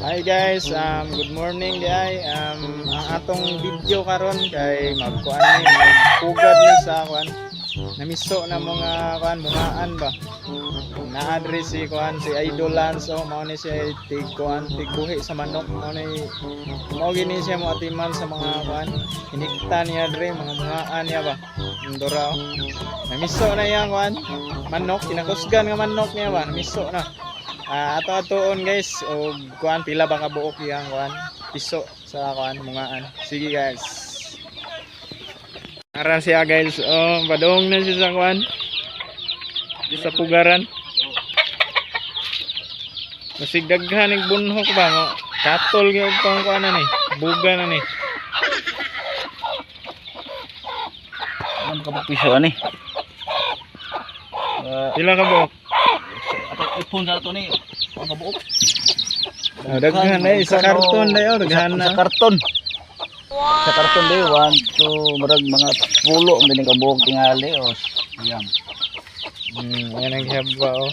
Hi guys, good morning di ay. Ang atong video karon kay magkuan ni, magpugad ni sa kuan. Namiso na mga kuan, mungaan ba. Naa diri si kuan, si Idol Lance, oh, mao ni siya tig kuan, tigbuhi sa manok, mao ni mao gini siya mo atiman sa mga kuan. Hinikta niya diri mga mungaan niya ba. Indora, oh. Namiso na iyang kuan, manok, kinakusgan nga manok niya ba, namiso na. Ah, ato atoon guys og kuan, pila ba ka buok iyang kuan piso sa kuan, mungaan. Sige guys. Ara siya guys, oh, badong na siya sa kuan. Sa pugaran. Masig daghan ig bunhok ba mo. Katol gyud pang kuan na ni. Buga na ni. Ano ka piso ani? Pila ka buok? Ato ipon sa ato ni. Ang kabuok. Oh, daghan na sa karton dayo, daghan na. Sa karton. Sa karton day 1 2 murag mga 10 ang dining kabuok tingali o. Yan. Yan ang gihaba oh.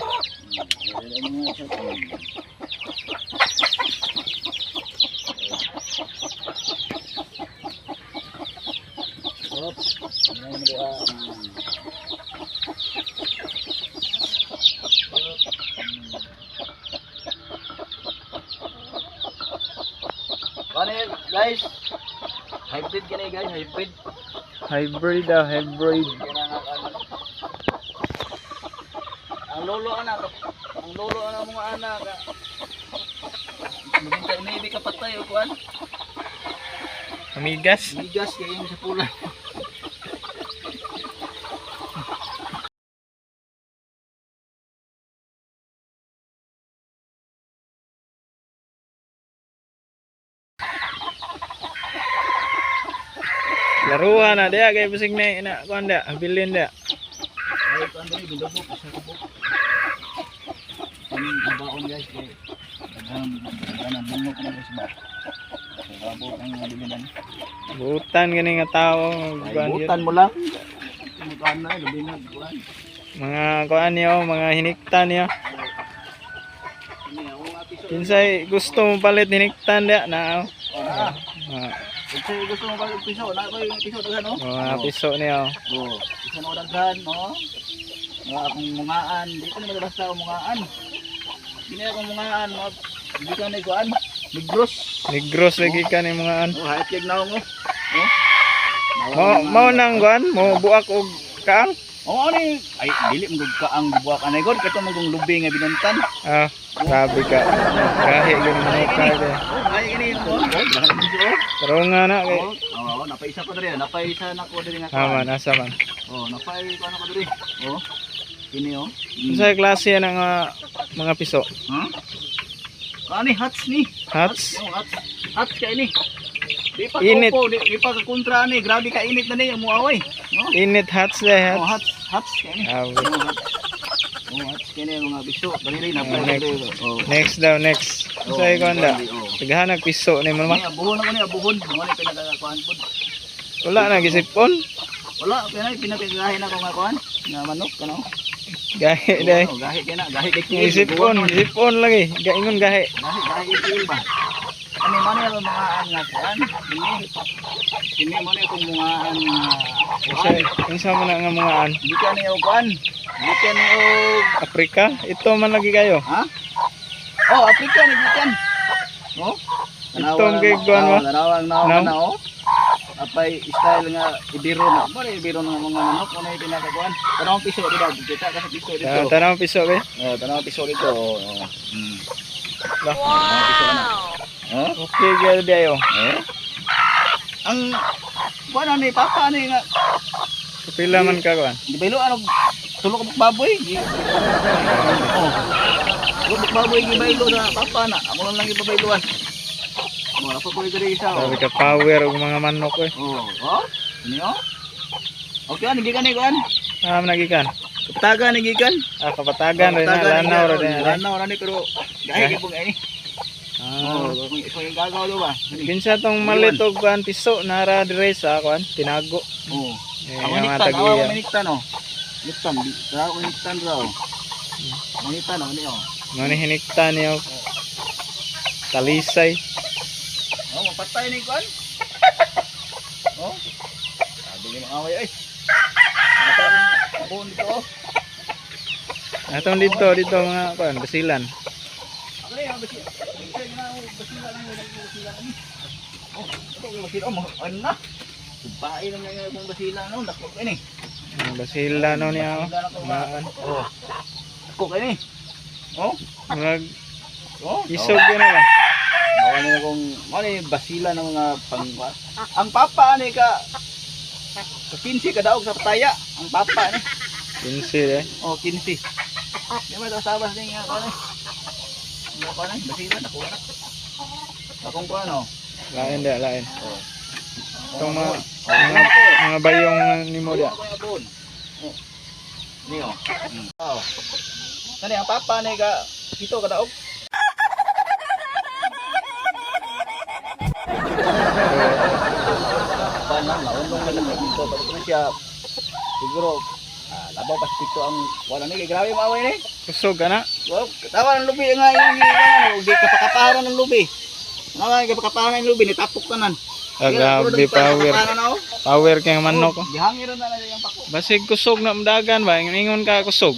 Ano yun, guys? Hybrid kini guys, hybrid. Hybrid daw, hybrid. Ang lolo anak, ang lolo anak mga anak. Maginta maybe ka patay o kuan. Amigas. Bigas kay sa pula. Laruan na diya kay bisig na ina kuan dia, habilin dia. Ay kuan diri bidobok sa kubok. Ang baon guys kay daghan daghan ang bungo ko na guys ba. Sabog ang mga dibinan. Butan gani nga tao Ay, kuan yun. butan mo lang. Butan na labi na kuan. Mga kuan niyo, mga hiniktan niyo. Ini ako nga piso. Kinsay gusto mo palit hiniktan dia na. Oh, na. Oh. Kung gusto mo ba piso, na ko yung piso daghan oh. Mga piso niyo. Oh, isa na daghan, no? Mga akong mungaan, di ko naman basta akong mungaan. Hindi na akong mungaan, mga hindi ka na ikuan. Negros. Negros lagi ka ni mga an. Oh, hayat kay naong oh. Oh. Mo mo nang kuan, mo buak og kaang. Oh, ano eh? Ay, dili mo gud ka ang buwak anay god kato mo kung lubi nga binantan. Ah, grabe ka. Gahi gyud mo ka dia. Oh, ay gini oh. Oh, daghan piso oh. Tarunga na kay. Oh, oh, napaisa ko diri, napaisa na ko diri nga. Tama nasa man. Oh, napay ko na ko diri. Oh. Kini oh. Unsay klase yan ang mga piso? Huh? Ani hats ni. Hats? Oh, hats. Hats kay ni. Di pa Init. ko, di pa ka kontra ni. Grabe ka init na ni ang muaway. No? Init hats dia Oh, hats. hats, hats kay ni. Ah, Oh, hats. Oh, hats kay ni mga biso. Dali rin na Oh, next. Oh. Next daw, next. Unsay kuan da? Daghan nag piso ni mo Ni ma. abuhon ako ni abuhon. Mo ni pinagakakuan pod. Wala na gisipon. Wala pinay pinagagahin ako nga kuan. Nga manok kano. Gahi day. Oh, gahi kay na, gahi kay tiil. Gisipon, gisipon lagi. Gaingon gahi. Gahi gahi kay tiil ba. Ani mo ni ang mga an nga kuan. Kini. Kini mo ni akong mga an nga kuan. Unsa unsa man na nga mga an? Di ka ni og kuan. Di ka ni og Afrika? Ito man lagi kayo. Ha? Oh, Afrika ni gikan. Oh. Ito ang kay kuan ba? Tanawa ang naong Naong? na oh. Apay style nga ibiro na. Mo ni ibiro nga mga manok mo na pinakakuan. Tanawang piso dito, kita ka sa piso dito. Ah, tanaw piso be. Oh, tanawang piso dito. Oh. Oh. Lah. Tanawang piso na. Oh. Okay gyud dayo. Eh? Ang kuan ni papa ni nga Pila man ka kuan? di baylo ano tulo ka baboy. Oh. Tulo ka baboy gibaylo na papa na. Amo lang lang ibabayloan. Mo na pa ko diri isa. Oh. Grabe ka power og mga manok oy. Oh, oh. Ini oh. Okay, ano gikan ni kuan? Ah, nagikan. Kapatagan ni gikan. Ah, kapatagan rin na lanaw ra din. Lanaw ra ni pero gahi gipong ay. Ah. Oh, kung ikaw yung gagaw do ba? Ini. Kinsa tong malit og kuan piso nara dire sa kuan tinago. Oh. Eh, Ako mga niktan, ako tagiya. niktan oh. Niktan, di. Ako niktan raw. Niktan oh, ni oh. Mo ni hinikta niyo. Talisay. Oh, mapatay ni kuan. Oh. Sabi ni mga away ay. Mata akong dito oh. Atong dito dito mga kuan, basilan. Ako na yung basila. Basila na basila lang yung basila kami. Oh, ito yung basila. Oh, ano na. Babae lang nga yung basila no, dako kini. Ang basila no niya oh. Basila na ko ba? Maan. Oh. Dako kini. Oh. Murag Oh. isog yun na ba? Mao ni akong mao ni basila ng mga pang ang papa ni ka ka 15 ka daog sa pataya ang papa ni. 15 eh. Oh, 15. Di ba daw sabas ni nga kuan eh. Nga kuan eh, basila dako na. Akong kuan oh. Lain da, lain. Oh. Itong mga Oh, mga, mga bayong nimo dia. Ako yung abon. Oh. Ni oh. Oh. Kani ang papa ni ka pito ka daog. Pa na maundong na lang dito pag na siya siguro labaw pa sa pito ang wala ni kay grabe maaway ni. Kusog ana. Wow, tawa ng lubi nga yung ano, di kapakaparan ng lubi. Nga kapakaparan ng lubi ni tapok tanan. Ah, grabe power. Oh. Power kay manok. Oh. Gihangin na lang yung pako. Basig kusog na umdagan ba? Ingon ka kusog.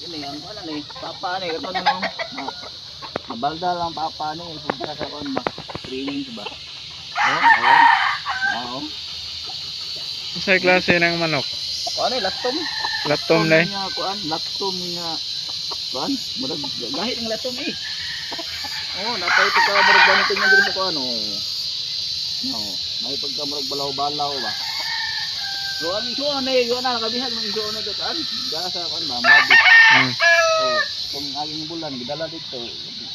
Yun eh, ang wala ni, papa ni, ito na no. Nabalda lang papa ni, punta sa kon ba, training ba. Oh, oh. Oo. Sa klase ng manok. Kuan ni latom. Latom na eh. Nga kuan, latom nga kuan, murag gahi ng latom eh. Oh, napay pagka murag ganito nga diri sa kuan oh. No, may pagka murag balaw-balaw ba. So ang isuon eh, yun na nakabihag ng isuon na kuan. Dala sa kuan ba, mabi. Oh, kung aging bulan gidala dito,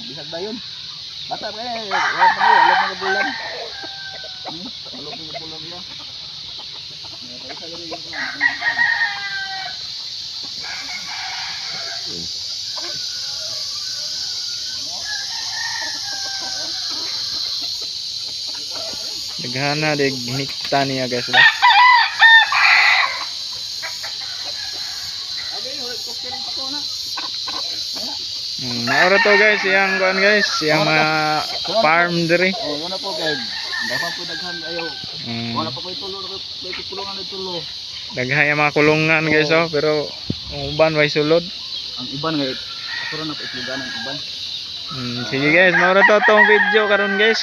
bisag dayon. Bata pa eh, wala pa ni, wala pa ka bulan. Wala pa ka bulan niya. Isa gani yung kuan. Daghana dig hinikta niya guys ba. Abi, wala ko ng pako na. Naura to guys, iyang kuan guys, iyang mga farm diri. Oh, wala po kay dapat po daghan ayo. Wala pa koy tulo, koy kulungan na tulo. Daghan yung mga kulungan guys oh, pero ang uban way sulod. Ang uban ngay ako ra na pa itlogan ang uban. Sige guys, maura to tong video karon guys.